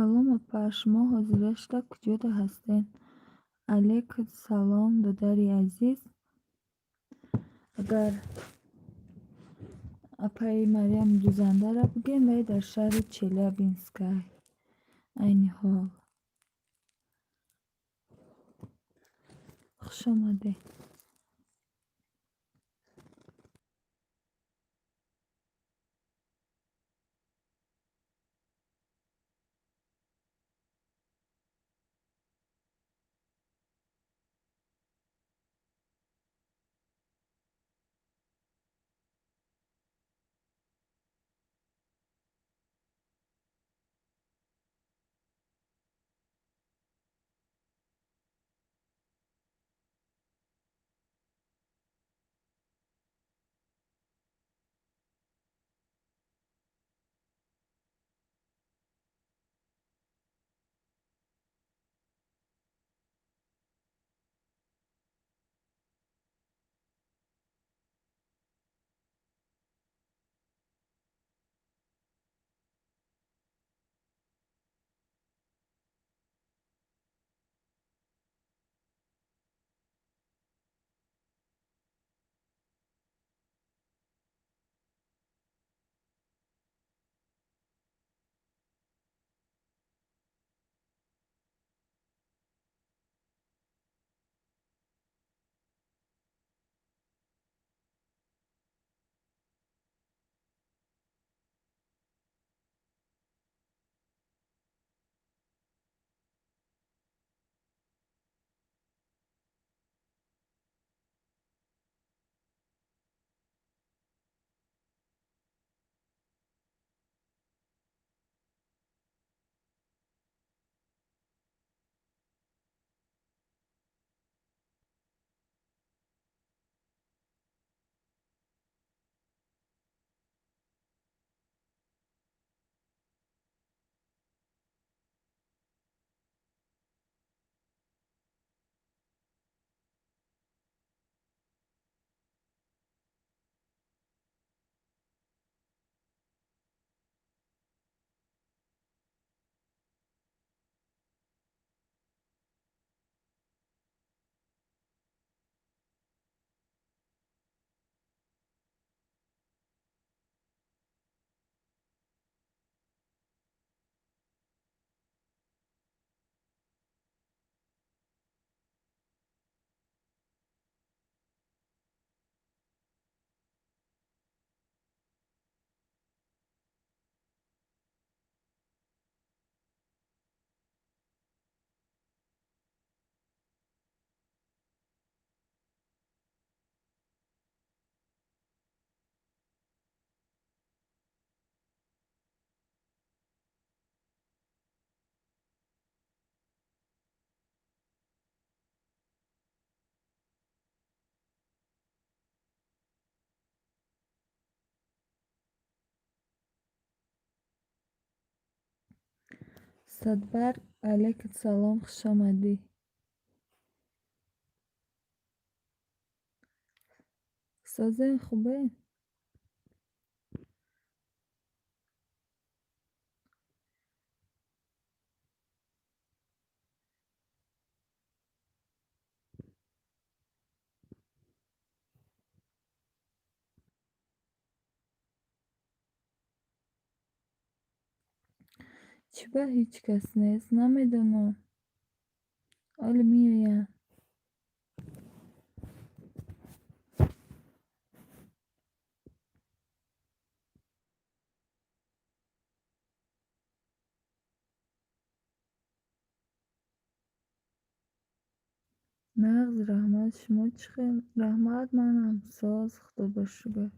Салом, апа, шумо ҳозирашда куҷода ҳастед? Алейкум салом, додари азиз. Агар апаи Марьям дӯзандаро бигем, вай дар шаҳри Челябинскай айни ҳол. Хуш омадед. Садбарг, алейкум салом, хуш омадӣ. Созен, хубе? Чӣ ба ҳеҷ кас нест? Намедонам. Ҳоле меоянд. Нағз, раҳмат, шумо чӣ хел? Раҳмат, манам соз, худо шукр.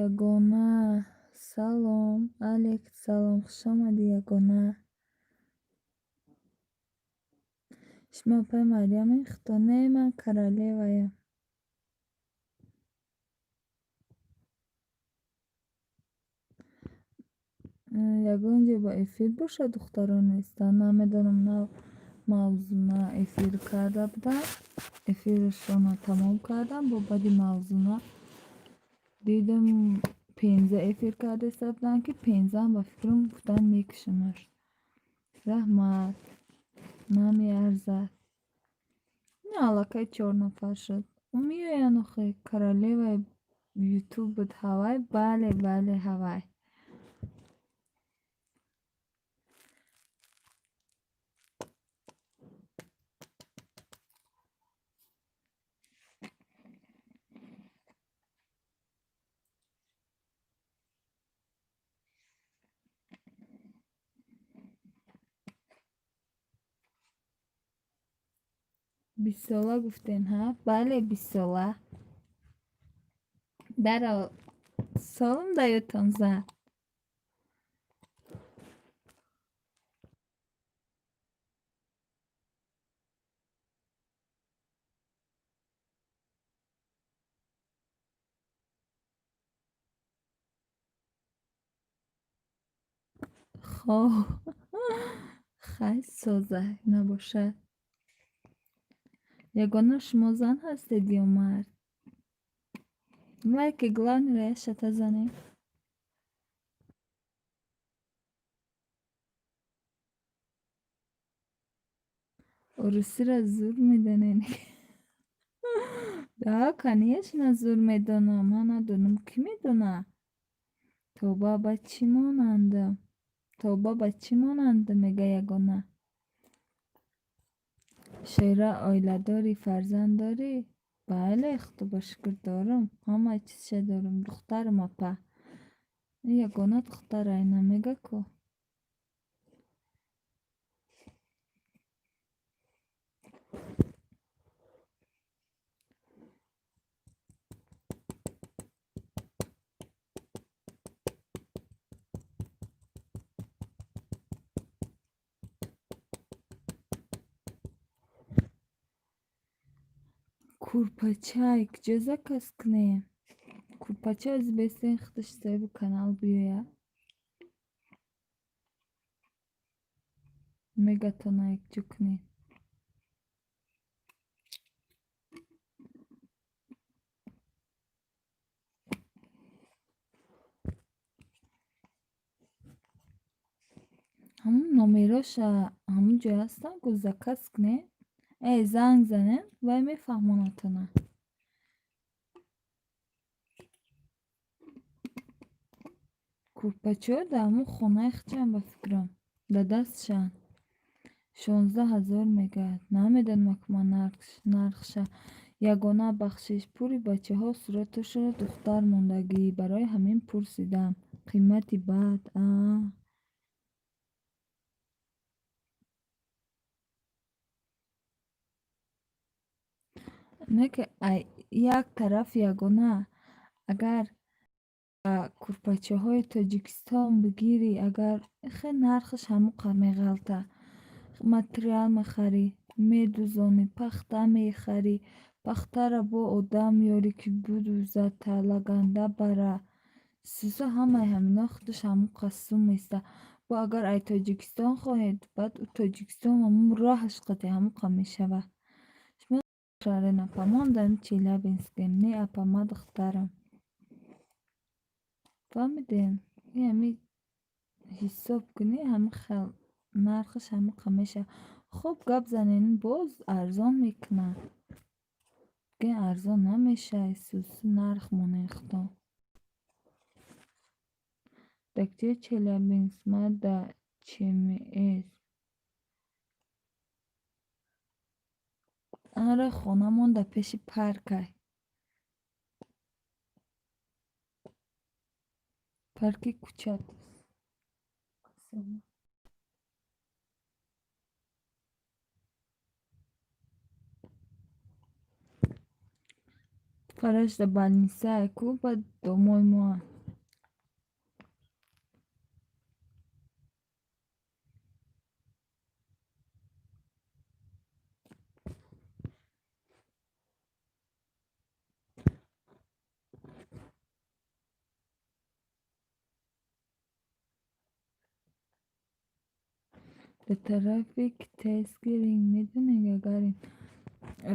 Ягона, салом, алейкум салом, хуш омадӣ, Ягона. Шумо апаи Марьями худо не, ман королеваям. Ягон ҷо ба эфир бошад, духтарон нестанд. Намедонам, нав мавзуна эфир карда будам. Эфирашонро тамом кардам, бо баъди мавзуна дидам пенза эфир кардаиста буданд, ки пензаам ба фикрам гуфтанд мекушамаш. Раҳмат, намеарзад. Ина аллакай чор нафар шуд. Меоянд охи, королеваи ютуб буд ҳавай? Бале, бале, ҳавай. Бистсола гуфтен, ҳа? Бале, бистсола. Даро солам даётон зад. Хоб, хай соза набошад. Ягона шумо зан ҳастед ё мард? Лайки главныйро як шата занед. Урусиро зур медонед? Да, конечно, зур медонам. Ман надонам, кӣ медонад? Тоба ба чӣ монандам? Тоба ба чӣ монандам, мега ягона. Шоира, оиладорӣ, фарзанд дорӣ? Бале, худо ба шукр дорам. Ҳамаи чизша дорам. Духтарам апа. Ягона духтара ина мега ку. Курпачай куҷо заказ кунем? Курпача аз бестен худаш соҳиби канал биёяд. Мегатона якҷо кунед. Ҳамун номероша ҳамун ҷо ҳастанд, ку заказ кунед. Э, занг занед, вай мефаҳмонадтона. Курпачаҳо дар ҳамун хонаи худшам ба фикрам. Дар дастшанд. 16 000 мегӯяд. Намедонам акма нархша. Ягона бахшиш пури бачаҳо сураташро духтар мондагӣ. Барои ҳамин пурсидам. Қимати бад. Аа. Не ки як тараф ягона агар ба курпачаҳои Тоҷикистон бигирӣ, агар хе нархаш ҳамон меғалта. Материал мехарӣ, медӯзонӣ, пахта мехарӣ, пахтаро бо одам меёрӣ, ки бидӯзад, талаганда бара. Сӯса ҳамаи ҳамино худаш ҳамон сум места. Бо агар ай Тоҷикистон хоҳед, баъд ӯ Тоҷикистон ҳамун роҳаш қати ҳамон мешавад. Шумо шарен апа, ман дар Челябинскем. Не апа, ман духтарам. Фаҳмидем? Ин ҳами ҳисоб кунӣ, ҳамин хел нархаш ҳамон мешавад. Хуб гап занед, боз арзон мекунад. Ген арзон намешавад, сӯсу нарх монед худо. Дар куҷои Челябинск? Ман дар ЧМС. Ара хонамон дар пеши паркай. Парки Кучатов. Фараш дар больницае ку, баъд домои моа. Дар тарафи китайский рынок медонед, Гагарин?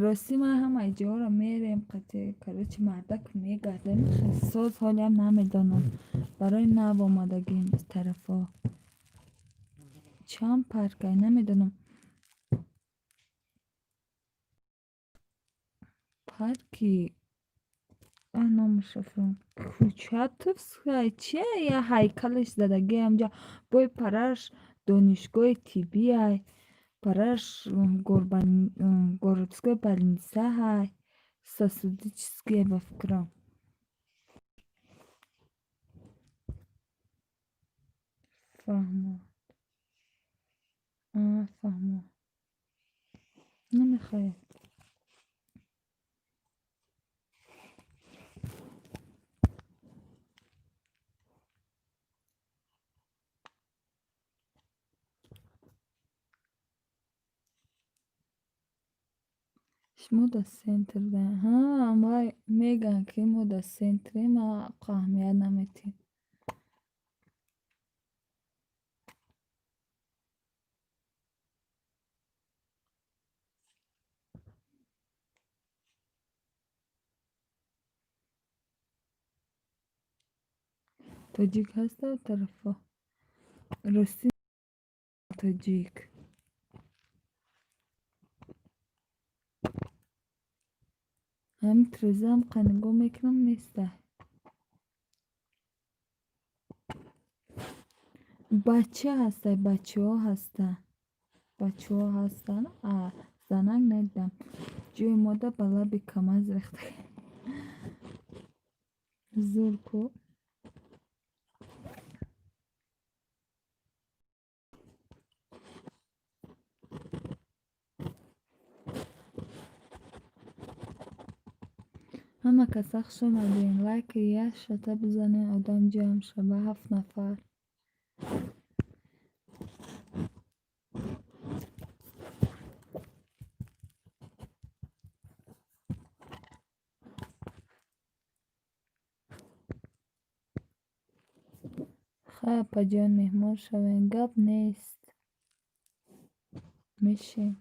Ростӣ, ман ҳамаи ҷоҳоро мерем қати, короче, мардак мегардем. Соз ҳолиам намедонам. Барои нав омадагим тарафҳо. Чанд паркай, намедонам. Парки номашро Курчатовская чия, я ҳайкалаш задагӣ ҳамҷа. Бой параш донишгоҳи тиббиай, параш городской больница ҳай, сосудическая, ба фикрам. Фаҳмо, фаҳмо, намехоҳед. Шумо дар центр да? Ҳа, вай мегӯянд, ки мо дар центрем, аҳамият наметиҳем. Тоҷик ҳаст дар тарафҳо? Ростӣ, тоҷик. Ҳамин тирезаам қа нигоҳ мекунам, нестай. Бача ҳастай, бачаҳо ҳастанд. Бачаҳо ҳастанд, занак надидам. Ҷои мода ба лаби КамАЗ рехта. Зур ку. Ҳама каса хуш омадем. Лайки як шата бизанед, одам ҷамъ шава, ҳафт нафар. Хай, апаҷон, меҳмон шавем, гап нест. Мешем.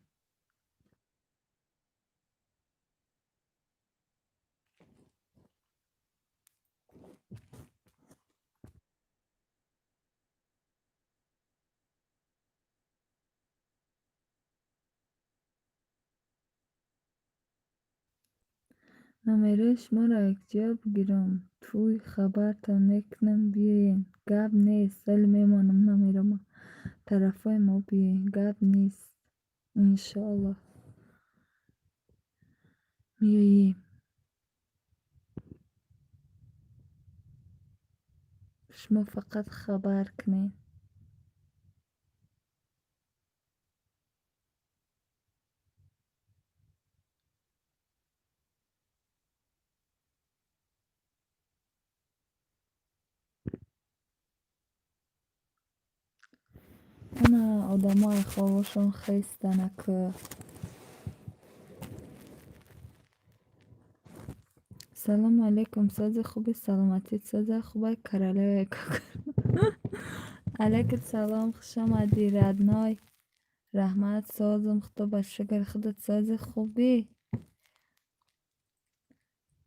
Номерои шуморо якҷоя бигирам, тӯй хабартон мекунам, биёен. Гап нест, ҳоле мемонам номерома. Тарафҳои мо биёен, гап нест. Иншоаллоҳ. Меоем. Шумо фақат хабар кунед. Ана одамо ай хобошон хестанд ака. Салому алейкум, сози хуби, саломатит соза хубай, королеваи кокар. Алейкум салом, хуш омадӣ, родной. Раҳмат, созум, худо ба шукр, худат сози, хубӣ?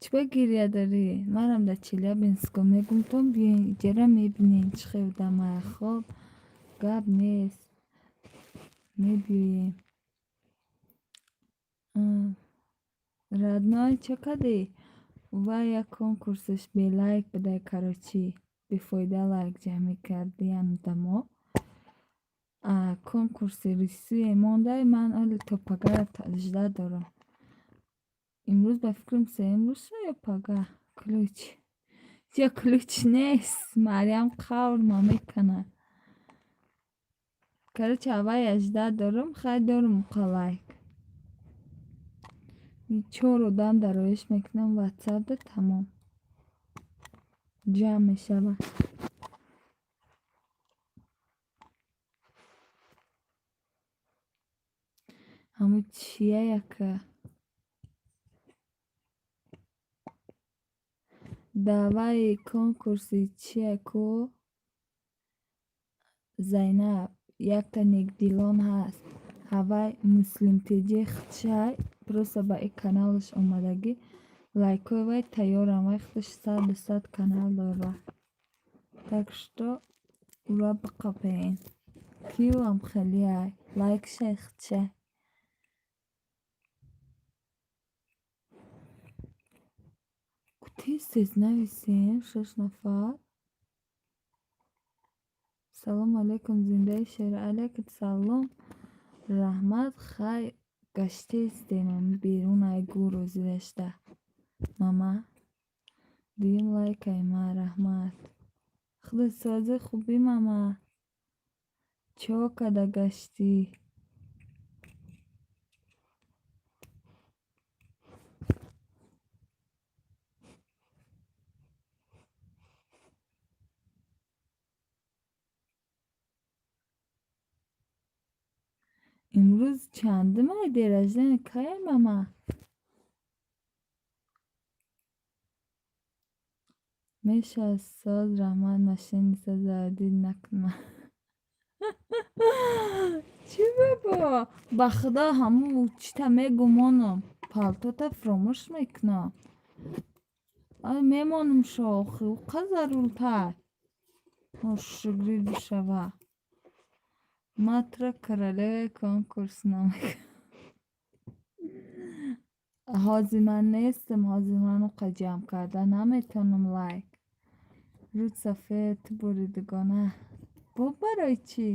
Чӣ ба гиря дорӣ? Манам дар Челябинску мегумтон, биёен иҷора мебинем, чӣ хел дамай. Хоб, гап нест. Мебиёем. Родной, чӣ кардӣ? Вай як конкурсаш белайк будай, короче, бефоида лайк ҷамъ мекардиян одамо. Конкурси рисуе мондай, ман ҳоле то пагара ждать дорам. Имрӯз ба фикрам сеюм рӯз шуд ё пага? Ключ. Ё ключ нест. Марьям қаврма мекунад. Короче, аввал ждать дорам, хай дорум уқа лайк. Чор одам дароиш мекунам ватсапда, тамом. Ҷамъ мешавад. Ҳамун чия яка? Даъваи конкурси чия ку? Зайнаб. Якта некдилон ҳаст, ҳавай Муслим Теҷи худшай, просто ба и каналаш омадагӣ, лайкҳои вай тайёрам, вай худаш 100-100 канал дорад. Так что ура биқапен. Киюам хелеай, лайкшай худшай. Тез-тез нависем, шаш нафар. Салому алайкум, зиндаи шера. Алайкум салом. Раҳмат, хай гаштаистем берун ай гур озирашта. Мама. Дуюм лайкай ма, раҳмат. Худо сози хубӣ, мама. Чо када гаштӣ? Имрӯз чандумай день рождения кай, мама? Мешавад соз, раҳмат, мошенница заводить накунам. Чӣ бобо? Ба худо ҳамун чита мегумонам. Палтота фуромӯш мекунам. Ай мемонам шохи, ӯ заруртай. Шукрӣ бишава. Матра королеваи конкурс намекунам. Ҳозир ман нестам, ҳозир ман уқа ҷамъ карда наметавонам лайк. Рӯд сафед, ту бори дугона. Бо барои чӣ?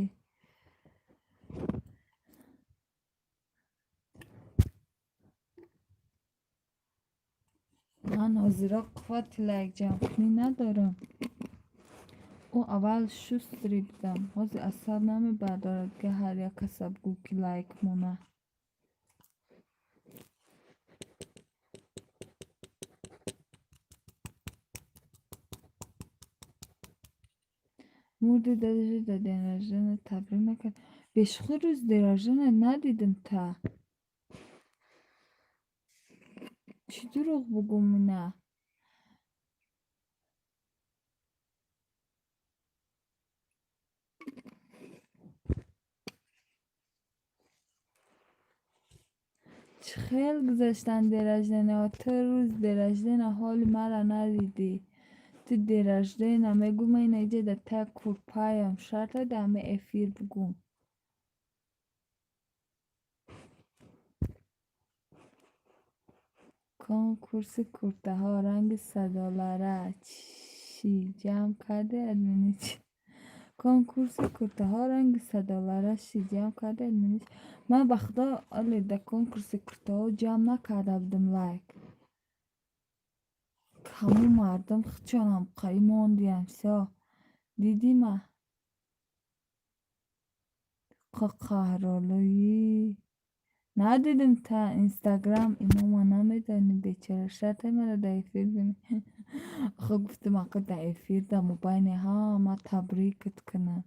Ман ҳозиро қуввати лайк ҷамъкунӣ надорам. Ӯ аввал шустрый будам, ҳозир асаб намебардорад, ки ҳар як каса бигӯ, ки лайк мона. Мурди даже дар день рождения табрик накард. Бешухӣ рӯзи день рождения надидим та. Чӣ дурӯғ бугум ина? Чӣ хел гузаштан день рождения? Ту рӯзи день рождения ҳоли маро надидӣ. Ту день рождения мегӯ, ман ина иҷа дар таи курпаям, шарт дар ҳамин эфир бугум. Конкурси куртаҳо ранги садолара чӣ ҷамъ карди админи чӣ? Конкурси куртаҳо ранги садолара чӣ ҷамъ карди админи чӣ? Ман ба худо оле дар конкурси куртаҳо ҷамъ накарда будам лайк. Ҳамун мардум худшон ҳамқаи мондиян, всё. Дидӣ ма? Қаҳролӯӣ. Надидим та инстаграм имома намедонӣ бечора, шарте маро дар эфир бинӣ. Охир гуфтам, ака дар эфир дар мобайни ҳама табрикат кунам.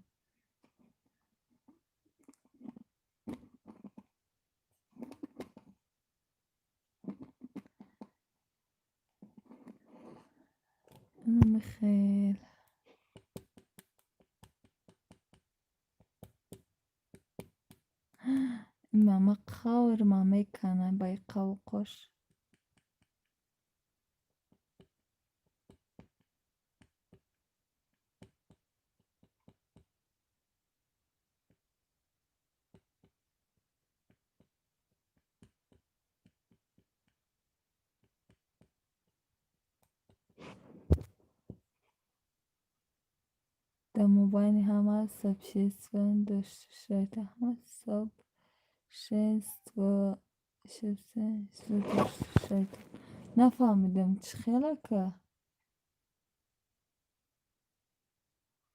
Инами хел. Ин мама қаврма мекана ба и қавқош. Дар мобайни ҳама сообщество дошта ҳама сообщество дошта. Нафаҳмидам, чӣ хел ака?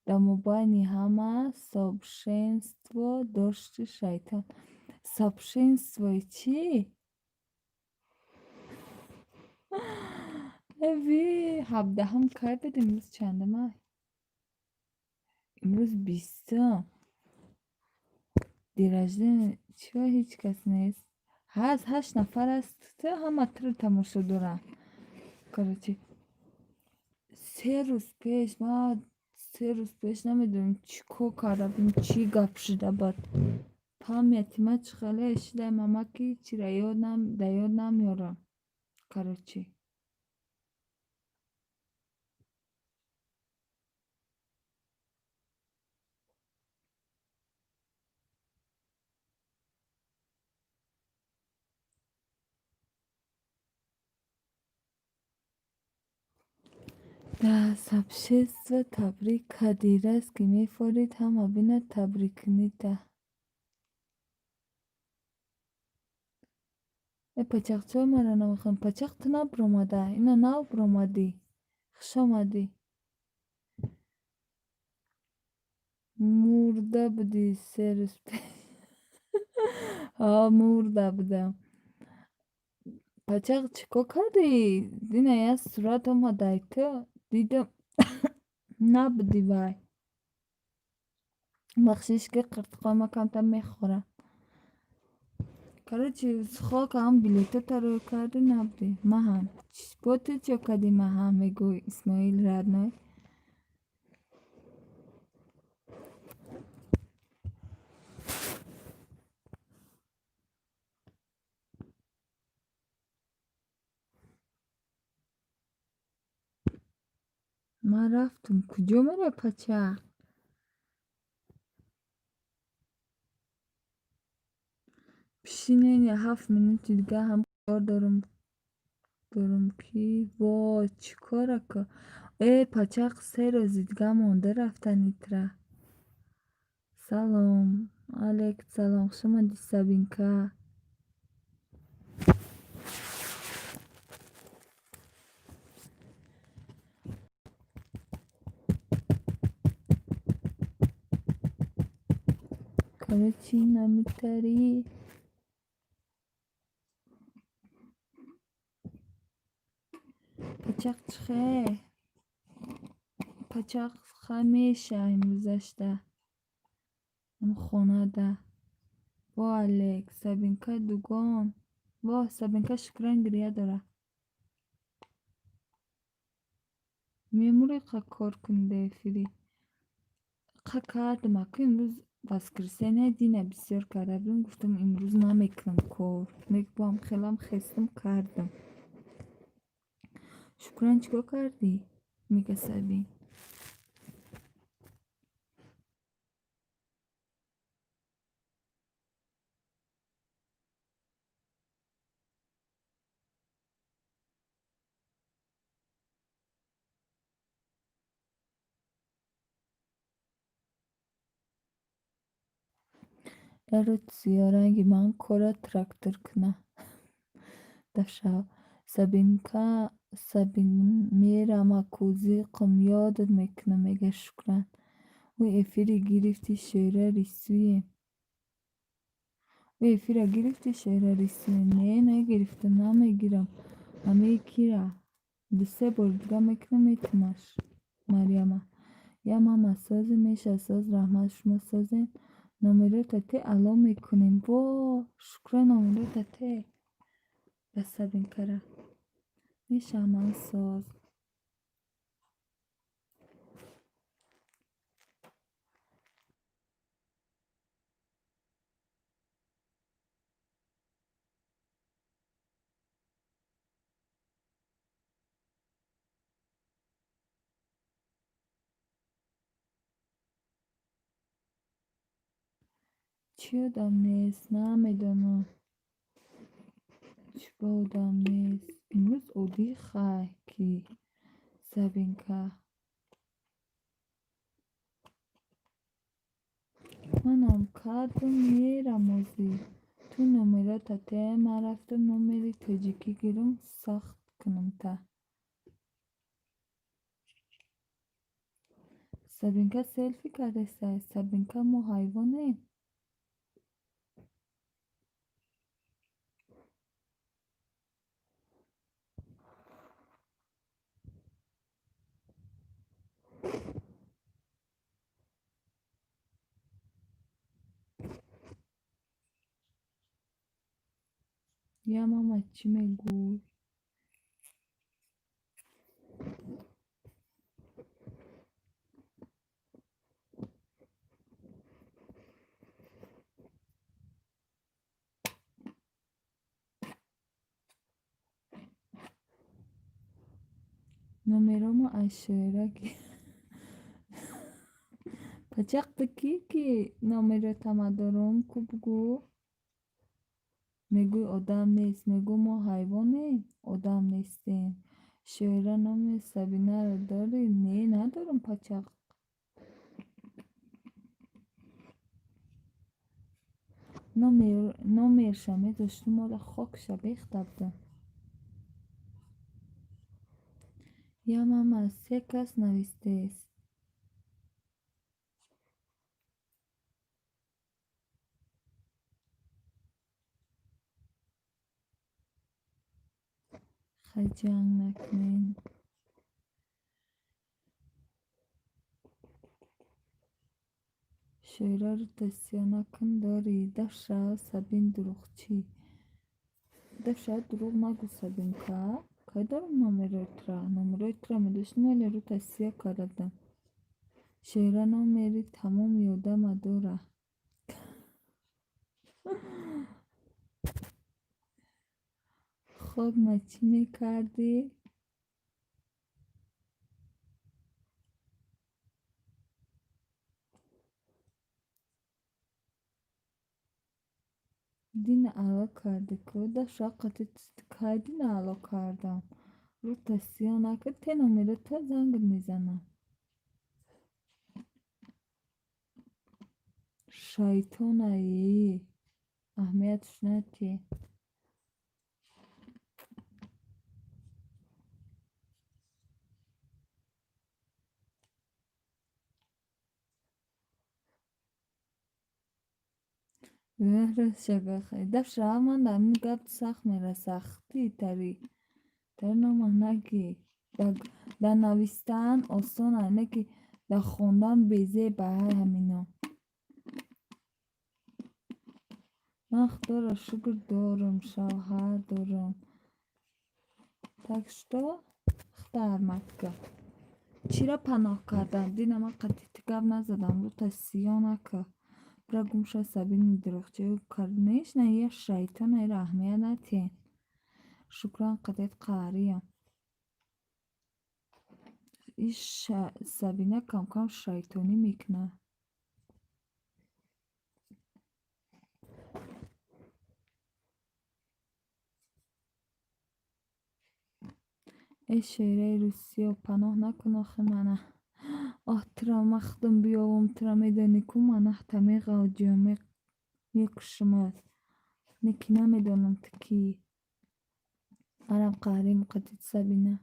Дар мобайни ҳама сообщество дошти шайтон. Сообществои чӣ? Эви, 17-ум кай буд, имрӯз чандумай? Имрӯз 20-ум. День рождения чиро ҳеҷ кас нест? Ҳаст, ҳашт нафар аст, ҳама туро тамошо доранд. Короче, 3 рӯз пеш ман 3 рӯз пеш намедонам чӣ кор карда будем, чӣ гап шуда буд. Памяти ма чӣ хеле шуда, мамаки чира да ёд намеорам. Короче. Дар сообщество табрик кардӣ, раст ки мефорид, ҳама бинад табрикунита. Э, пачақ, чаро маро намехоҳӣ? Пачақ, ту набуромада, ина нав буромадӣ. Хушомадӣ. Мурда будӣ 3 рӯз пеш. Ҳа, мурда будам. Пачақ, чӣ кор кардӣ? Ина як сурат омадай ту, дидам, набудӣ вай. Бахшиш, ки қиртиқои ма камтар мехӯрам. Короче, хок ҳам билетота рӯй кардӣ, набудӣ. Маҳам. Бо ту чӣ кардӣ, маҳам, мегӯй Исмоил родной. Ман рафтум. Куҷо меравӣ, пачақ? Бишинен, 7 минути дига ҳам кор дорум ки вой, чӣ кора ка? Э, пачақ, 3 рӯзи дига монда рафтани тра. Салом, алейк салом, хуш омадӣ, Сабинка. Короче, намитарӣ. Пачақ чӣ хел? Пачақ хай меша имрӯзашда. Ам хонада. Во алек, Сабинка дугон. Во, Сабинка, шукран гиря дора. Мемурӣ қа кор кунӣ дар эфири? Қа кардам, аку имрӯз воскресенье, дина бисёр карда будем, гуфтам имрӯз намекунам кор. Нек боам хелам хестам кардам. Шукран, чӣ кор кардӣ? Мега Сабин. Яро сиёҳранги ман кора трактор куна. Дафшав. Сабинка, Сабин, мерам аку, зиқм, ёдат мекунам, мега Шукран. Ӯ эфири гирифти, шоира рисуем. Ӯ эфира гирифти, шоира рисуем. Не, нагирифтам, намегирам. Ҳамаи кира. Ду-се бори дига мекунам, метумаш. Марьяма. Я мама созе, меша соз, раҳмат, шумо созен. Номерота те, ало мекунем. Во, Шукра, номерота те. Ба Сабинкара. Меша ман соз. Чӣ одам нест? Намедонам. Чӣ ба одам нест? Имрӯз оддӣ хай ки Сабинка. Манам кардум, мерам озӣ. Ту номерота те, ман рафтам номери тоҷикӣ гирум, сахт кунам та. Сабинка селфи кардестай. Сабинка, мо ҳайвонем? Я мама чӣ мегӯй? Номеромо аз шоира Пачақ, ту кӣ, ки номеротама дорум? Ку бугӯ. Мегӯй, одам нест, мегӯ, мо ҳайвонем, одам нестем. Шоира, номи Сабинаро дорӣ? Не, надорам, пачақ. Номерша медоштум, ола хокша бехта будам. Я мама, се кас навистест. Хай, ҷанг накунен. Шоира, рӯта сиёҳ накун, дорӣ. Дафша, Сабин дурӯғчӣ. Дафша, дурӯғ нагӯ, Сабинка. Кай дорам номерои тура? Номерои тура медоштум, вале рӯта сиёҳ карда будам. Шоира номери тамоми одама дора. Хоб, ма чӣ мекардӣ? Дина ало кардӣ ку? Дафша, қати кай дина ало кардам? Рӯта сиёҳ накун, те номерота зангат мезанам. Шайтонаи, аҳамиятш натиҳ. Дафша, ман дар ҳамин гап сахт мераса. Хти тари. Тари нома нагӣ. Дар навистан осон, не ки дар хондан безеба ҳай ҳамино. Ман Худоро шукр, дорум, шавҳар дорум. Так что хта ҳурмат кун. Чиро паноҳ кардам? Дина ман қатъи ту гап назадам, рӯта сиёҳ накун. Бира гум ша, Сабини дурӯғчӣ. Конечно, я шайтона, иро аҳамият натиҳен. Шукран, қатъият қаҳриям. Иш Сабина камкам шайтонӣ мекунад. Э, шоираи русиё, паноҳ накун охи мана. Оҳ, туро ман худам биёвам, туро медонӣ ку, манаҳта меғавҷиём, мекушумат. Не ки намедонам ту кӣ. Марам қаҳрим қатъи Сабина.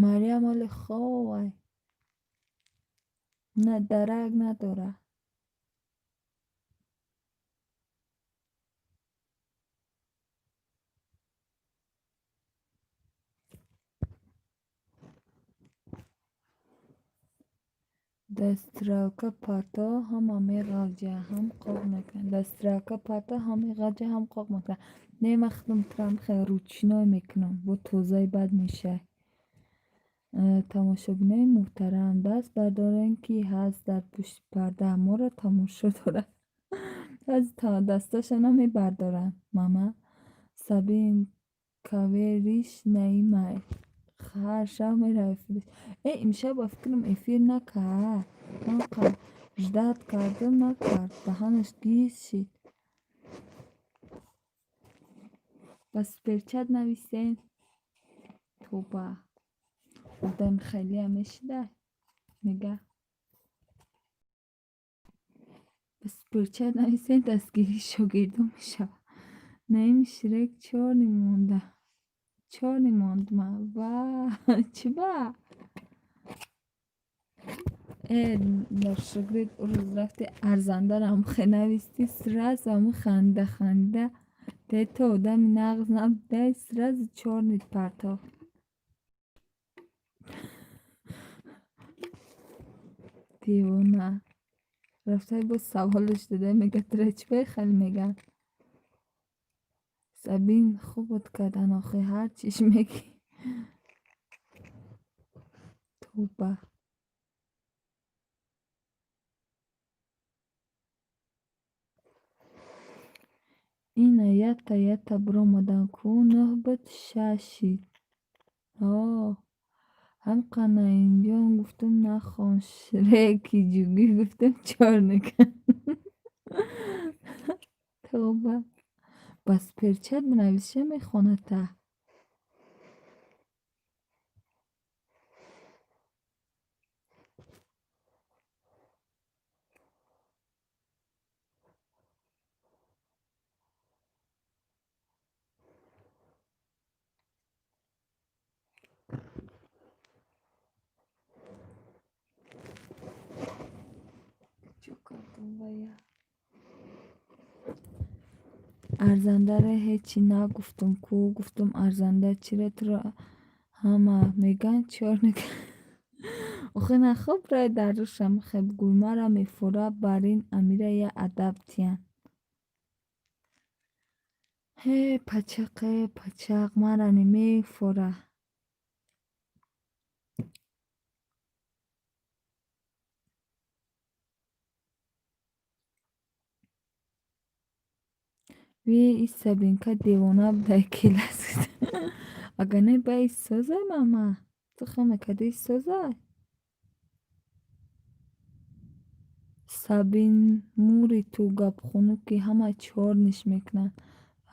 Марьям ҳоли хобай. На дарак надорад. Дар стрелка парто ҳама меғавҷа, ҳам қоқ мекунад. Дар стрелка парто ҳам меғавҷа, ҳам қоқ мекунад. Не, ман худам тура хеле ручной мекунам, бо тозаи бад мешавад. Тамошобинои муҳтарам, даст бардорем, ки ҳаст дар пушти парда, моро тамошо дорад. Дастошо намебардоранд. Мама Сабин кавериш наимай. Ҳар шаб мерава эфириш. Э, имшаб ба фикрам эфир накард. Ман ждать кардам, накард. Даҳанаш гиз шид. Ба суперчат нависен. Тоба. Одами хелиам мешида. Мега. Ба суперчат нависен, дастгирии шогирдон мешавад. Наими Шрек чорни монда. Чорни монд ма. Ва чиба? Э, ношукрит, рӯз рафти арзандарам хе нависти, сразу ҳамун ханда ханда. Те то одами нағз набудай, сразу чорнит партофт. Девона. Рафтай боз саволаш дада, мега тура чӣ ба хеле меган? Сабин хубат кардан охи, ҳар чиш мегӣ. Тоба. Ина ята ята биромадан ку, нӯҳ буд, шаш шид. Ҳо. Ҳамқа Наимҷон гуфтум нахон, Шреки ҷугӣ гуфтум чорника. Тоба. Бас перчат бинависша мехонад та. Чӯ кардум вая? Арзандаро ҳечи нагуфтум ку, гуфтум арзанда чиро туро ҳама меган чорника. Охи нахоб рай дар рӯшам хеб гӯй, мара мефора бар ин амира я адаб тиян. Ҳе пачақе пачақ мара немефора. Ви и Сабинка девона будай келас. Ага не ба и созай мама. Ту хел мекарди и созай? Сабин мури ту гапхунуки ҳама чорниш мекунанд.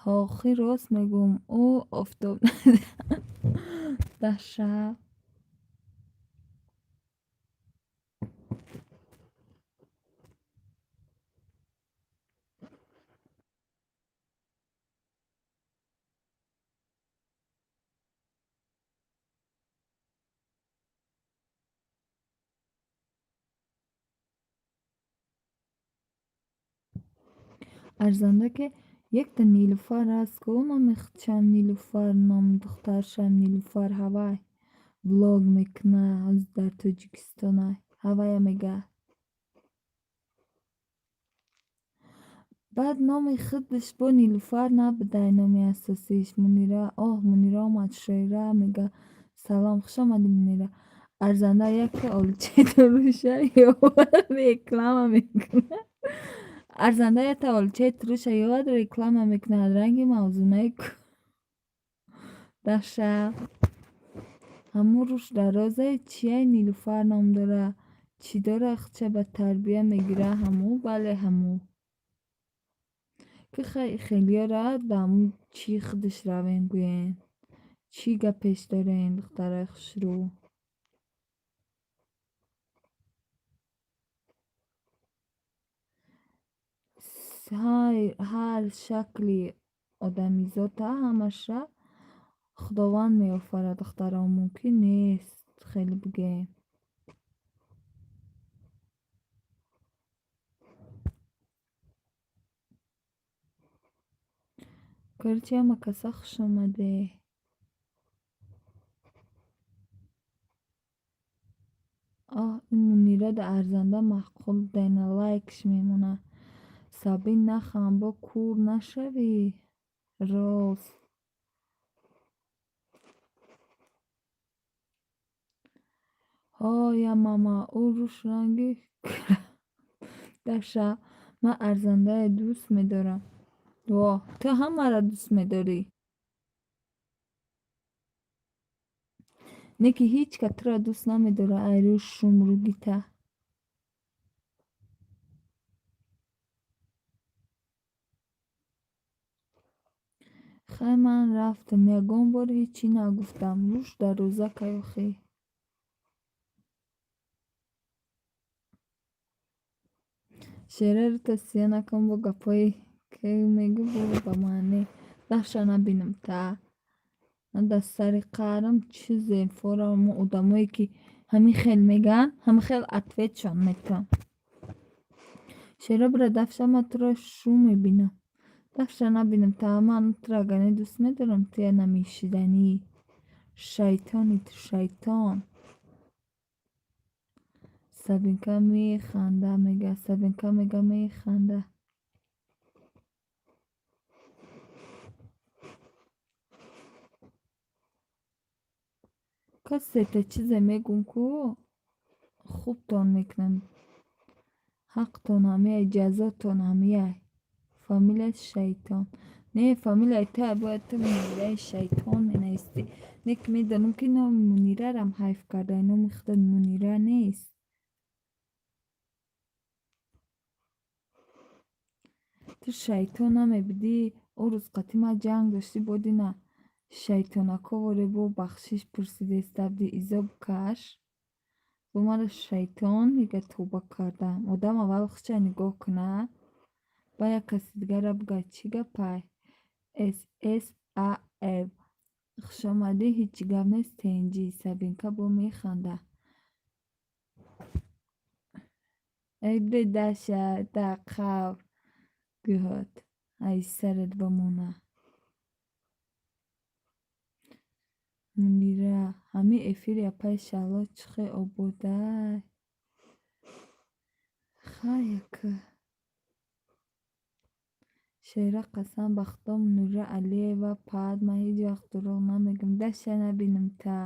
Охи рост мегӯм, ӯ офтоб даша. Арзанда ки якта Нилуфар аст ку, номи худшам Нилуфар, номи духтаршам Нилуфар ҳавай. Влог мекуна ҳозир дар Тоҷикистонай. Ҳавая мега. Баъд номи худаш бо Нилуфар набудай номи асосиш Мунира. Оҳ, Мунира омад, шоира мега. Салом, хуш омадӣ Мунира. Арзанда яке олучаи туруша ёвад реклама мекунад. Арзанда якта олучаи туруша ёвад реклама мекунад ранги мавзунаи ку. Даша. Ҳамун рӯш дарозае чияй Нилуфар ном дора? Чӣ дора худша ба тарбия мегира ҳамун? Бале ҳамун. Ки хелиёра да ҳамун чӣ худаш равем гӯен. Чӣ гап пеш дорен духтарои хушрӯ? Ҳар шакли одамизода ҳамаша Худованд меофарад духтаро, мумкин нест хеле бигӯем. Короче, ҳама каса хуш омаде. Оҳ, ин Мунира да арзанда маъқул будайна, лайкш мемонад. Сабин нахан, бо кур нашавӣ. Рост. Ҳо, я мама, ӯ рӯш ранги даша. Ман арзандае дӯст медорам. Воҳ, ту ҳамаро дӯст медорӣ. Не ки ҳеҷ ка туро дӯст намедорад ай рӯи шумругита. Хай ман рафтам, ягон бор ҳечӣ нагуфтам. Рӯш дароза кай охи. Шеъра рута сия накун бо гапҳое ки мегӯ бо ба маъне. Даша набинам та. Ман дар сари қаҳрам чизе форам одамое ки ҳамин хел мегӯянд, ҳамин хел ответшон метавам. Шеъра бира дафша ман туро шу мебинам. Дафша набинам та, ман туро агар не дӯст медорам, ту я намешиданӣ. Шайтони ту шайтон. Сабинка механда, мега. Сабинка мега, механда. Касета чизе мегум, ку хубтон мекунам. Ҳақтон ҳамияй, ҷазотон ҳамияй. Фамилияш Шайтон. Не, фамилияи ту бояд ту Мунираи Шайтон менавистӣ. Не ки медонам, ки номи Мунирарам ҳайф кардай, номи худат Мунира нест. Ту шайтон намебудӣ, ӯ рӯз қатъи ман ҷанг доштӣ, бодина шайтонаковоре бо бахшиш пурсидеста будӣ, изо бикаш. Бо маро шайтон мега, тавба кардам. Одам аввал худша нигоҳ кунад, баъд як каси дигарро бигӯяд, чӣ гапай? Ссав. Хушомадӣ, ҳеҷ гап нест, тенҷӣ. Сабинка бо механда. Эй, бедаша да қавр гӯҳот, ай сарат бимона. Мунира, ҳамин эфири апаи Шаҳло чӣ хел ободай. Хай, ака. Шера, қасам ба Худо, Мунира Алиева паҳат, ман ҳеҷ вақт дурӯғ намегӯям. Даша набинам та.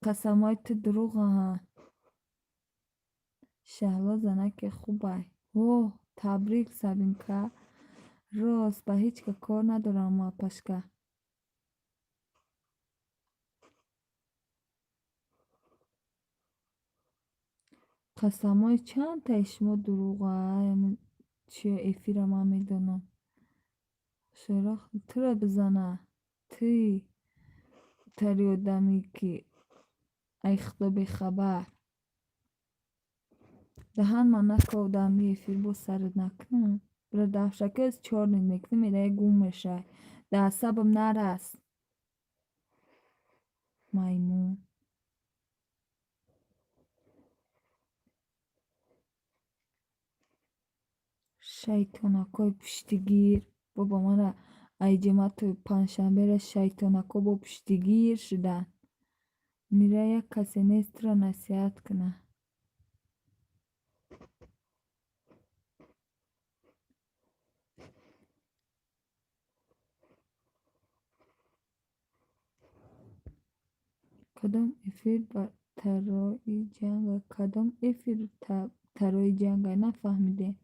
Қасамҳои ту дурӯғаҳанд. Шаҳло занаке хубай. Воҳ, табрик, Сабинка. Рост, ба ҳеҷ ка кор надорам, апашка. Қасамҳои чандтаи шумо дурӯғай? Чия эфира ман медонам. Шера, туро бизана. Туи тари одаме, ки ай Худо бехабар. Даҳан ман наков, дар ҳамин эфир боз сарат накунам. Бира дафшаки аз чорник мекунӣ, меравӣ, гум мешавӣ. Дар асабам нарас. Маймун. Шайтонакҳои пуштигир. Бобо, мана ай ҷамоатои панҷшанбера шайтонакҳо бо пуштигир шуданд. Мунира, як касе нест туро насиҳат кунад. Кадом эфир тарои ҷанга? Кадом эфир тарои ҷанга? Нафаҳмидем.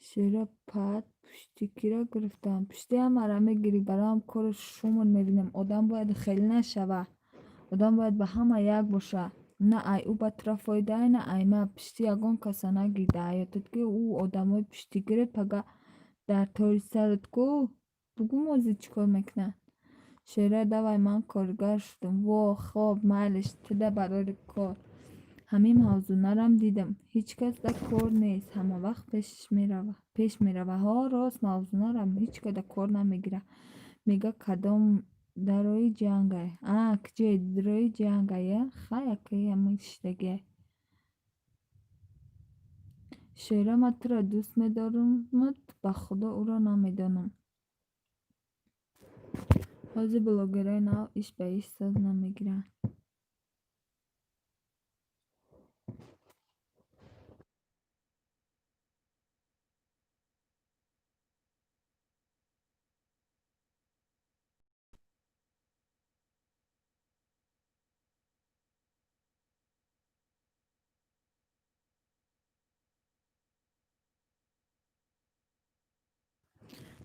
Шера, паҳат пушти киро гирифтам? Пушти ҳамаро мегирӣ, бароям кори шумр мебинам. Одам бояд хеле нашава. Одам бояд ба ҳама як боша. На ай ӯ ба тура фоидае, на ай ман. Пушти ягон каса нагир дар ҳаётат, ки ӯ одамои пуштигират пага дар тори сарат ку. Бугӯ, мозӣ чӣ кор мекунад? Шера, давай, ман коргар шудам. Во, хоб, майлиш, туда барори кор. Ҳамин мавзунарам дидам. Ҳеҷ кас да кор нест, ҳамавақт пеш мерава. Ҳо, рост, мавзунарам ҳеҷ ка да кор намегирад. Мега, кадом дарои ҷангай? А, куҷое дарои ҷангай, я? Хай, акаи ҳамин шидагиай. Шера, ман туро дӯст медорамат, ба Худо ӯро намедонам. Ҳозир блогерҳои нав иш ба иш соз намегиранд.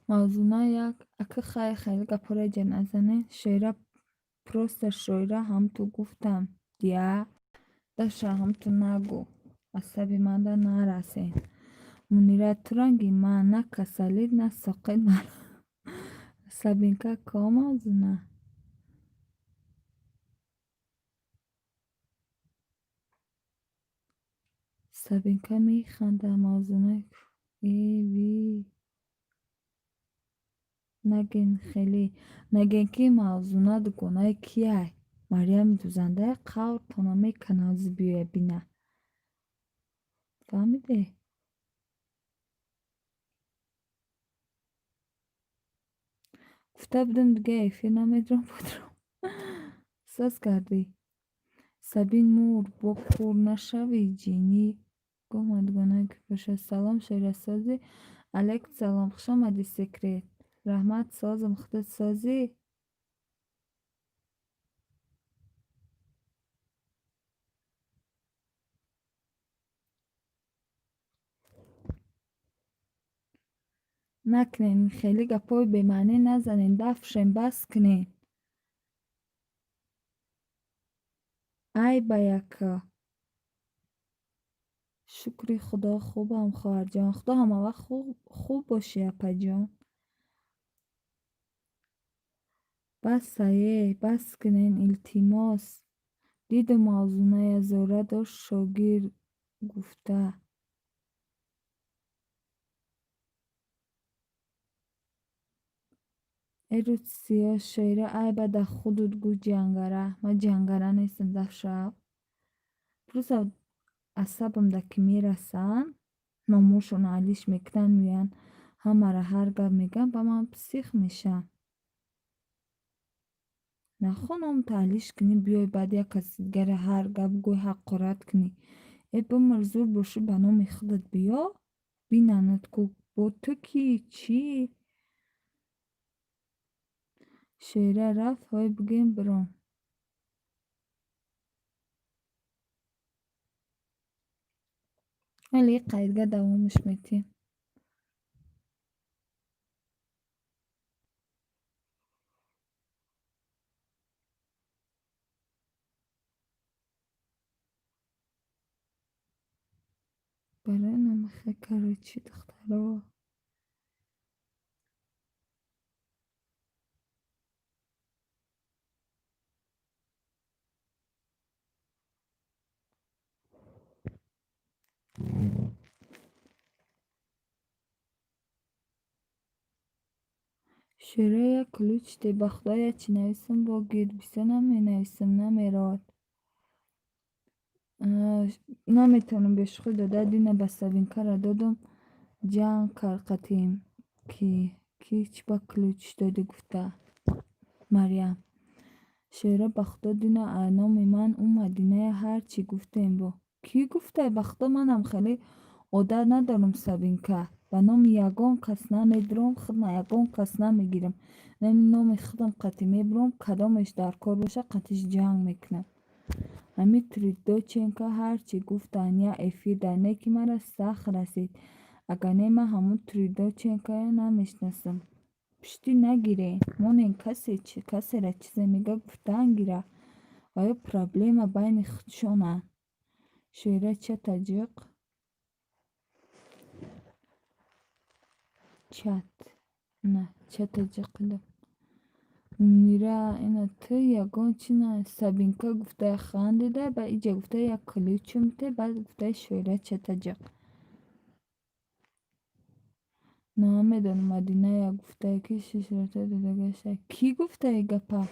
Мавзуна як ака, хай, хеле гапҳоро иҷа назанед. Шоира, просто шоира ҳамту гуфтам дия. Даша ҳамту нагӯ. Асаби манда нарасен. Мунира, ту ранги ман на касалит, на соқит маро. Сабинка ко, Мавзуна? Сабинка механда. Мавзуна э ви. Нагин хеле. Нагин, ки Мавзуна дугонаи кияй? Марьями дузандае қавртона меканад, ҳозир биёя бина. Фаҳмиде? Гуфта будам, дига эфир намедорам, бодром. Соз кардӣ. Сабин мур, бо кур нашавӣ, ҷинӣ. Гуфт дугонаи ки бошад. Салом, шоирасозӣ. Алейк салом, хуш омадӣ, Секрет. Раҳмат, созам, худат созӣ? Накунен, хеле гапҳои бемаънӣ назанен, дафшен, бас кунен. Ай ба яка. Шукри Худо, хубам, хоҳарҷон. Худо ҳамавақт хуб бошӣ, апаҷон. Басае, бас кунен, илтимос. Дидум мавзуная зора дошт шогирд гуфта. Э рӯз сиёҳ шоира ай ба да худут гӯ ҷангара. Ман ҷангара нестам, дафшав. Просто асабам да ки мерасанд, номҳошонро алиш мекунанд, меоянд, ҳамаро ҳар гап мегӯянд, ба ман псих мешавам. Нахоҳ номто алиш кунӣ, биёй баъд як каси дигаре ҳар гап гӯй, ҳақорат кунӣ. Э бимир, зур бошӣ, ба номи худат биё, бинанад ку бо ту кӣ, чӣ? Шоира рафт, ҳой бигӯем биром. Ҳоле қайдга давомаш метиҳем. Барои намахе, короче, духтаро. Шоира як ключ де, ба худо як чӣ нависам бо гир бисёр наменависам, намеравад. Наметавонам бешухӣ дода, дина ба Сабинкара додам, ҷанг кард қатиим, ки чӣ ба ключ додӣ гуфта. Марьям. Шоира ба худо дина номи ман ӯ Мадиная ҳар чӣ гуфтем бо. Кӣ гуфтай? Ба худо манам хеле одат надорам, Сабинка. Ба номи ягон кас намедурам, худма ягон кас намегирам. Номи худам қатӣ мебурам, кадомеш дар кор бошад, қатиш ҷанг мекунам. Ҳамин Тридоченко ҳар чӣ гуфтанд, як эфир дар не ки мара сахт расид. Агар не ман ҳамун Тридоченкоя намешиносам. Пуштӣ нагирен, монен касе касера чизе мега гуфтан гира. Ва ё проблема байни худшонанд. Шоира чата ҷиқ? Чат. На, чата ҷиқидам. Мунира ина ту ягон чи на Сабинка гуфтая хандида, ба иҷа гуфтая як ключум те, баъд гуфтая шоира чата ҷиқ. Намедонам Мадиная гуфтая ки шишрата додагашта. Кӣ гуфтаи гапа?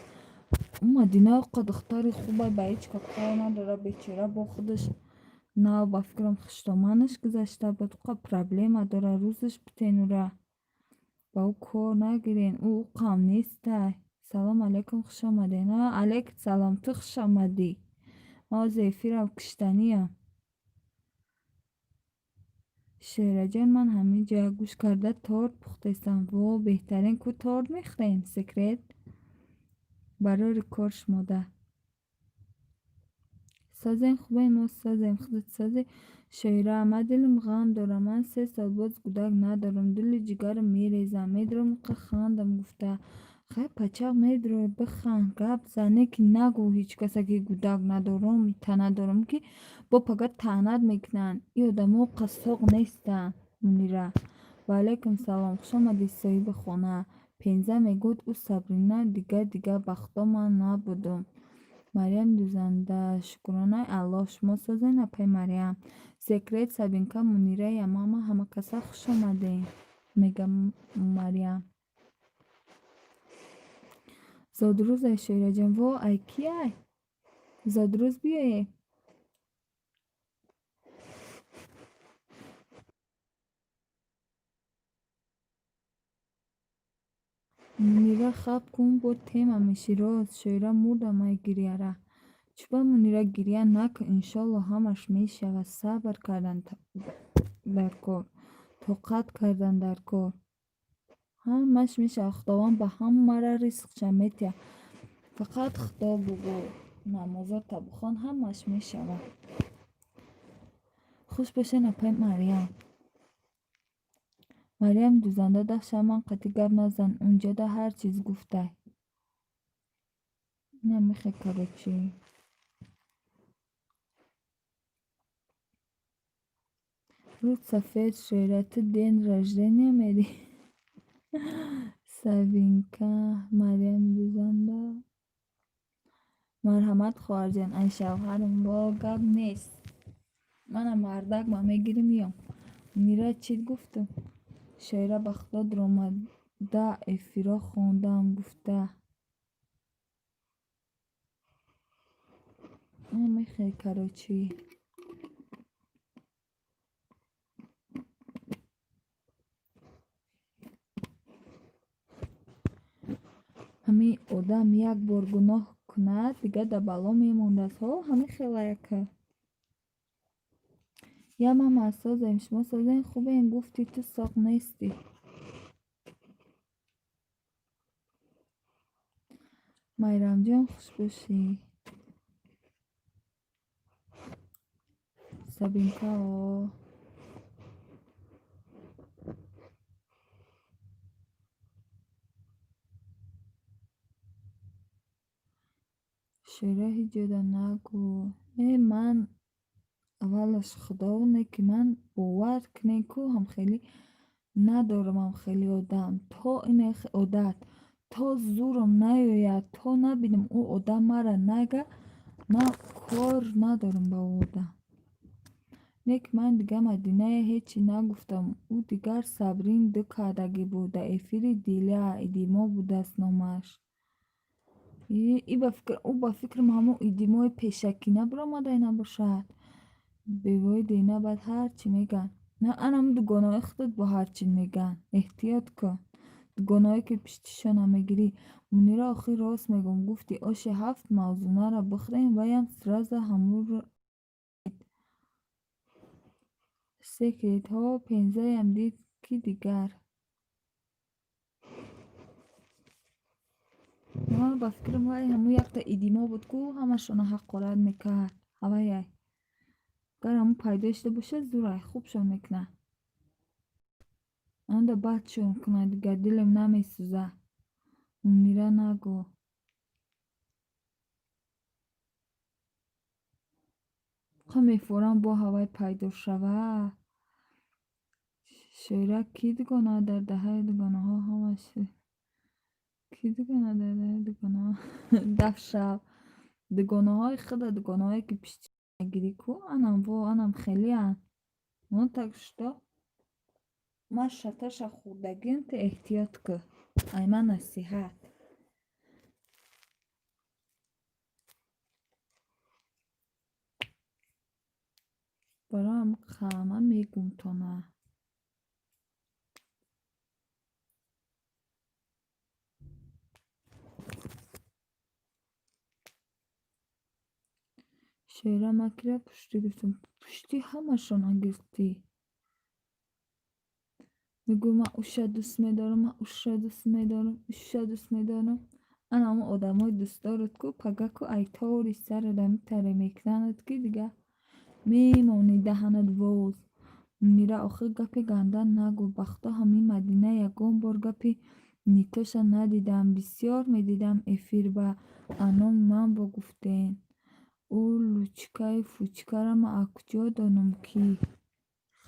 Ӯ Мадина оқа духтари хубай, ба ҳеҷ ка кор надора, бечора бо худаш нав ба фикрам хуштоманаш гузашта буд, оқа проблема дора, рӯзаш битен ура. Ба ӯ кор нагирен, ӯ уқам нестай. Салом алейкум, хуш омадед. Алейк салом, ту хуш омадӣ. Ман ҳозир эфирам куштаниям. Шераҷон, ман ҳамин ҷоя гӯш карда торт пухтестам. Во, беҳтарин, ку торт мехӯрем, Секрет. Барори кор шумода. Созем, хубем, мо созем, худат созӣ. Шоира, ман дилам ғам дорам, ман 3 сол боз гудак надорам, дилу ҷигарам мерезам, медурам уқа хандам гуфта. Хай пачақ медурой, биханд, гап зан, не ки нагӯ ҳеҷ каса ки гудак надорам, ита надорам, ки бо пага таънат мекунанд. Ин одамо уқа соғ нестанд, Мунира. Ва алайкум салом, хуш омадӣ, соҳиби хона. Пенза мегӯяд ӯ Сабрина дига дига, ба худо ман набудум. Марьям дӯзанда, шукронаи Аллоҳ, шумо созен, апаи Марьям. Секрет, Сабинка, Мунира, Ямама, ҳама каса хуш омадем, мега Марьям. Зодрӯз ай Шоираҷон, во ай ки ай? Зодрӯз биёем. Мунира хаб кун, бо тема мешӣ рост. Шоира мурдам ай гирьяра. Чӯба Мунира, гиря накун, иншолло ҳамаш мешавад. Сабр кардан дар кор, тоқат кардан дар кор. Ҳамаш мешавад. Худованд ба ҳамара ризқша метиҳад. Фақат Худо бугӯ, намозота бихон, ҳамаш мешавад. Хуш бошед, апаи Марьям. Марьям дӯзанда, даҳша ман қатъӣ гап назан, унҷода ҳар чиз гуфтай. Инам мехе, короче. Рӯд сафед шоира, ту день рождения мерӣ? Сабинка, Марьями дӯзанда. Марҳамат, хоҳарҷон, ай шавҳарам во гап нест. Манам мардак ма мегирим меём. Мунира, чӣ гуфтум? Шоира, ба Худо дуромада эфирҳо хондам гуфта. Мехе, короче. Ҳамин одам як бор гуноҳ кунад, дигар дар бало мемондааст. Ҳо, ҳамин хела яка. Я мама, созем, шумо созем, хубем, гуфтӣ ту соқ нестӣ. Майрамҷон, хуш бошӣ. Сабинка, о. Шоира, ҳеҷ ҷода нагӯ. Э, ман аввалаш Худо, ки ман бовар кунед ку, ҳамхелӣ надорам, ҳамхели одам. То ин одат, то зурам наёяд, то набинам ӯ одам мара нага, ман кор надорам ба ӯ одам. Не ки ман дигар Мадинае ҳеҷ чӣ нагуфтам. Ӯ дигар Сабрин ду кардагӣ буд дар эфири Диля, Идимо будааст номаш. Ӯ ба фикрам ҳамон Идимои пешакӣ набаромадай набошад. Бевои дина баъд ҳарчӣ мегӯянд. На, анам дугонаҳои худат бо ҳарчӣ мегӯянд. Эҳтиёт кун. Дугонаҳое ки пиштишона мегирӣ. Мунира, охир рост мегӯм, гуфтӣ оши ҳафт мавзунаро бихӯрем, ваям сразу ҳамуро секретҳо пензаям дид, ки дигар. Ба фикрам вай ҳамун якта Идимо буд ку, ҳамашона ҳақорат мекард. Ҳаваяй. Агар ҳамун пайдо шуда бошад, зурай, хубшон мекунад. Анда бадшон кунад, дигар дилам намесӯзад. Мунира, нагӯ. Ха, мефорам бо ҳавай пайдо шава. Шоира, кӣ дугона дар даҳаи дугонаҳо ҳамаш кӣ дугона дар даҳаи дугонаҳо дафшав. Дугонаҳои худа, дугонаҳое ки пишти мегирӣ ку, анам во, анам хелианд. Ну так что ман шаташа хӯрдагиам, ту эҳтиёт кун. Ай ман насиҳат. Барои ҳама мегӯм тона. Шоира, ман кира пуштӣ гирифтам? Пуштӣ ҳамашона гирифтӣ. Мегӯй ман уша дӯст медорам, ман уша дӯст медорам, уша дӯст медорам. Ана ҳамон одамои дӯстдорат ку, пага ку ай тори сарат ҳамитаре мекунанад, ки дигар мемонӣ даҳанат воз. Мунира, охир гапи ганда нагӯ. Ба Худо, ҳамин Мадина ягон бор гапи нитоша надидам. Бисёр медидам эфир ба аноми ман бо гуфтен. Ӯ лучкаи фучкаро ман аз куҷо донам ки?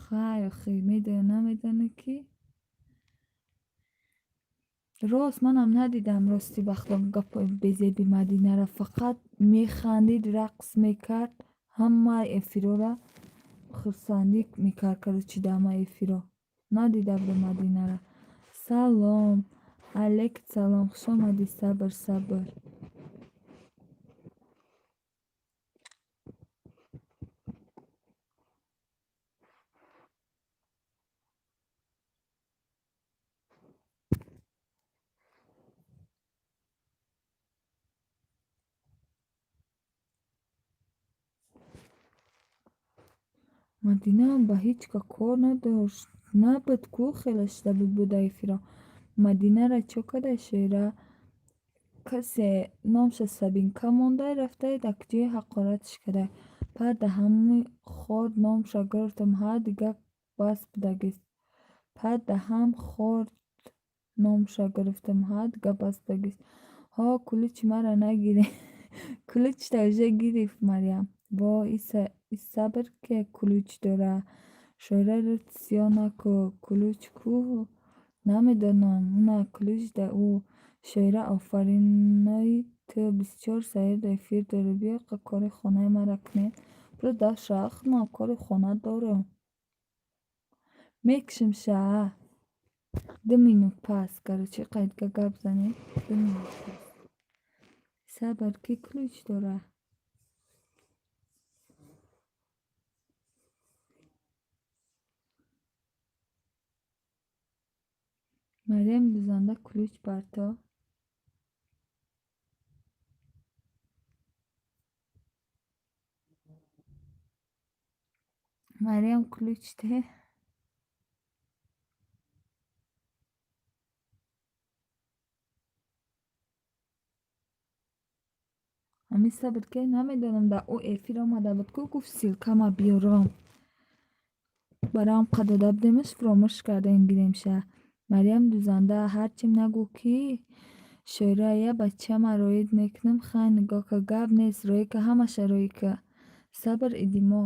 Хай, охир медонӣ, намедонӣ ки? Рост, манам надидам, рости ба Худо, гапҳои безеби Мадинаро. Фақат механдид, рақс мекард, ҳамаи эфирҳоро хурсандӣ мекард, короче, дар ҳамаи эфирҳо. Надида будам Мадинаро. Салом. Алейк салом. Хуш омадӣ, Сабр, Сабр. Мадинаам ба ҳеҷ ка кор надошт. Набуд ку хеле шуда буд буда эфиро. Мадинара чо кадай шоира? Касе номша Сабинка мондай рафтай дар ҷои ҳақоратш кадай. Баъд да ҳамин хор номша гирифтам, ҳа дига бас будагист. Баъд да ҳам хор номша гирифтам, ҳа дига бас будагист. Ҳо кулучи мара нагирем. Кулучта уже гирифт Марьям. Во и сабр ке кулуч дора. Шоира рӯт сиёҳ наку. Кулуч ку намедонам. На кулуч да ӯ. Шоира офаринои ту 24 саир эфир дорӣ. Биё қа кори хонаи мара кунем. Биро даша худмам кори хона дорам. Мекушам ша. 2 минут пас. Короче қайдга гап занем. 2 минут пас. Сабр ки ключ дора? Марьям дузанда ключ барто. Марьям ключ те. Ҳамин сабр ки намедонам дар ӯ эфир омада буд ку гуфт ссылкама биёрам. Бароам қа дода будемаш фуромӯш кардем гиремша. Марьям дузанда ҳарчим нагӯ ки шоира я бачама роид мекунам хай нигоҳ ка гап нест роӣ ка ҳамаша роӣ ка. Сабр идимо.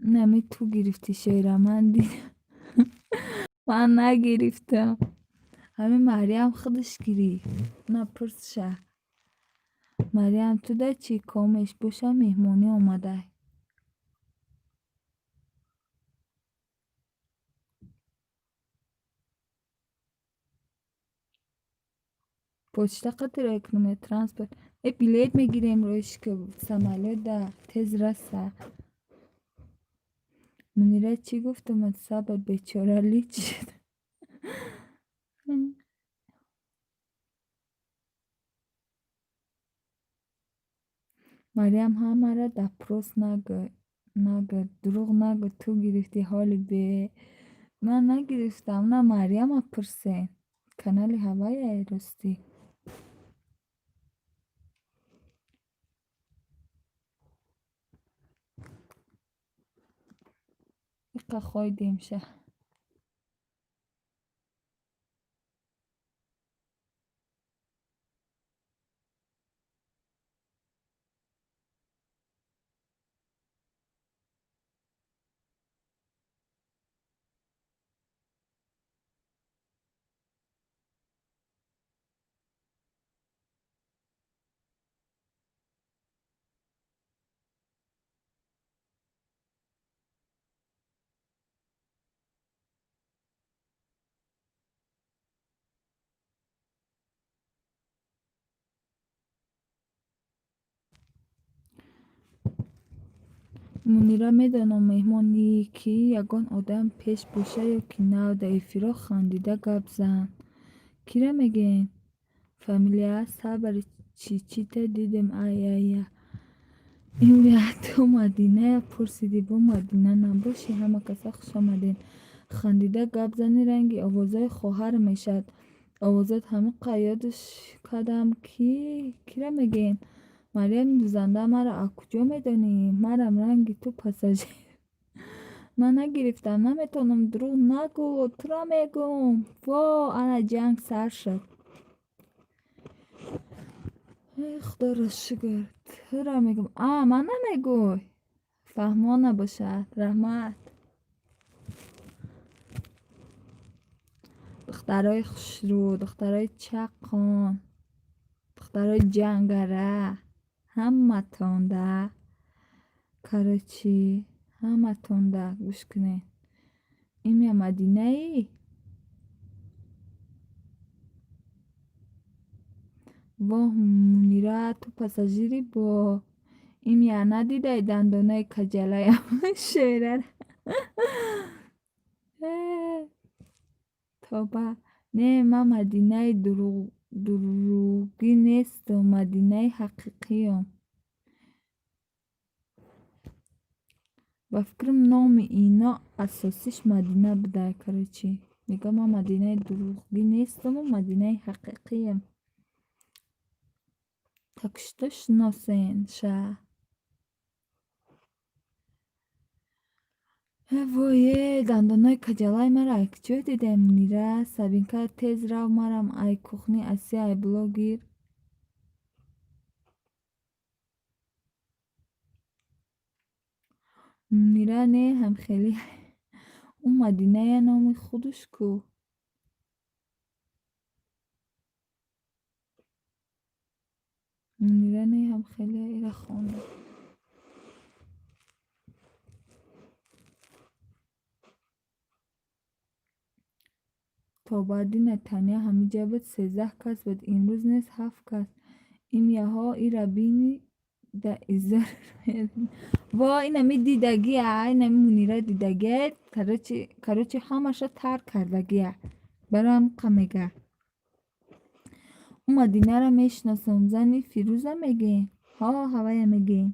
Инами ту гирифтӣ шоира ман дидам. Ман нагирифтам. Ҳамин Марьям худаш гирифт. На пурсша. Марьям ту да чӣ комеш боша меҳмонӣ омадай. Почта қати роӣ кунам ё транспорт? Э билет мегирем роиш ки самолёт да тез раса. Мунира чӣ гуфтумад сабр бечора лич шуд. Марьям ҳамаро допрос нагӯ нагӯ дурӯғ нагӯ ту гирифтӣ ҳоли бе. Ман нагирифтам на Марьяма пурсен. Канали ҳаваяй ростӣ. Иқа хойдемша. Мунира медонам меҳмонӣ ки ягон одам пеш боша ё ки нав дар эфирҳо хандида гап зан. Кира мегӯен? Фамилия сабр чичита дидем ай ай Имя ту Мадиная пурсидӣ бо Мадина набошӣ ҳама каса хушомадед. Хандида гап зани ранги овозҳои хоҳар мешавад. Овозот ҳамиқа ёдш кардам ки кира мегӯен? Марьям дузанда маро аз куҷо медонӣ? Марам ранги ту пассажир. Ман нагирифтам наметавонам дурӯғ нагӯ туро мегӯм. Во ана ҷанг сар шуд. Эй худоро шукр туро мегӯм. А ман намегӯй. Фаҳмо набошад. Раҳмат. Духтарои хушрӯ, духтарои чаққон, духтарои ҷангара ҳаматонда короче ҳаматонда гӯш кунед. Имя Мадинаи? Воҳ Мунира ту пассажири бо имя надидай дандонаи каҷалаям шерара. Тоба. Не ман Мадинаи дурӯғӣ нестам, Мадинаи ҳақиқиам. Ба фикрам, номи ино асосиш Мадина буда. Короче, мегӯям, ман Мадинаи дурӯғгӣ нестаму Мадинаи ҳақиқием. Так что шиносен ша. Вое, дандонои каҷалаи мара ай куҷо дидем, Мунира? Сабинка, тез рав, марам ай кухни Асия, ай блогер. Мунира не, ҳамхелӣ. Ӯ Мадиная номи худаш ку. Мунира не, ҳамхелия, ира хондам. То баъди Натания ҳамиҷа буд, 13 кас буд, имрӯз нест, ҳафт кас. Имяҳо ира бини да изор. Во, инами дидагия, инами Мунира дидагия. Короче, ҳамаша тарк кардагия. Барои ҳамқа мега. Ӯ Мадинаро мешиносам, зани Фирӯза мегӯем? Ҳо, ҳавая мегӯем.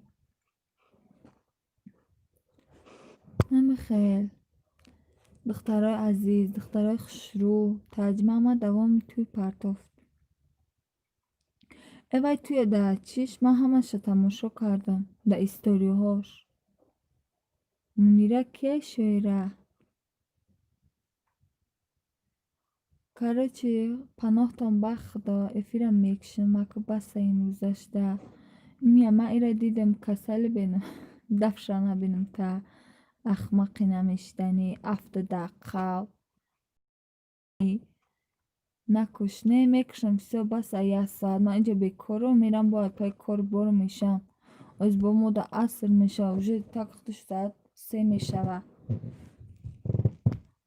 Намихел. Духтарои азиз, духтарои хушрӯ, тарҷима ма давоми тӯй партофт. Э, вай туя да чиш ман ҳамаша тамошо кардам да историҳош. Мунира кия, шоира? Короче, паноҳтон ба Худо, эфирам мекушам, маку баса имрӯза шуда. Мия, ман ира дидам, касали бинам, дафша набинам та ахмақи намешиданӣ, афтода қав. Накуш, не, мекушам, всё, баса як соат. Ман инҷа бекорам, мерам бояд пай кори бору мешам. Оз бо мода аср мешава, уже так худаш соат 3 мешава.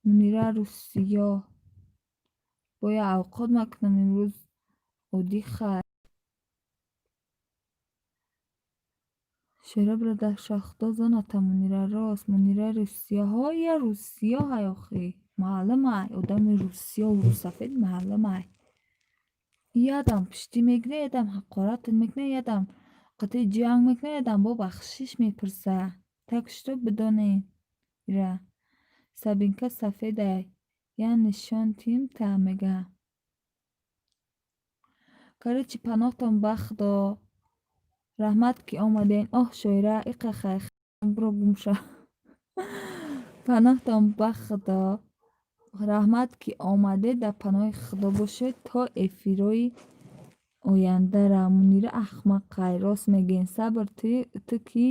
Мунира рӯзсиёҳ. Бояд авқот накунам имрӯз оддӣ хай. Шоира бародарша, Худо зоната, Мунира рост. Мунира рӯзсиёҳ. Ҳо, я рӯзсиёҳай охи. Маълумай, одами рӯзсиёҳ, рӯзсафед маълумай. Ядам пуштӣ мегирад, ядам ҳақоратат мекунад, ядам қатъи ҷанг мекунад, ядам бо бахшиш мепурсад. Так что бидонед ира. Сабинка сафедай. Я нишон тим та мега. Короче, паноҳтон ба Худо. Раҳмат, ки омадем. Оҳ, шоира, иқа хай биро гум шав. Паноҳтон ба Худо. Раҳмат, ки омадед, дар паноҳи Худо бошед то эфирҳои ояндара. Мунира ахмақай, рост мегӯен. Сабр, ту кӣ?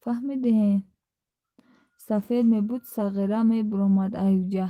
Фаҳмидем. Сафед мебуд, сағира мебуромад аюҷа.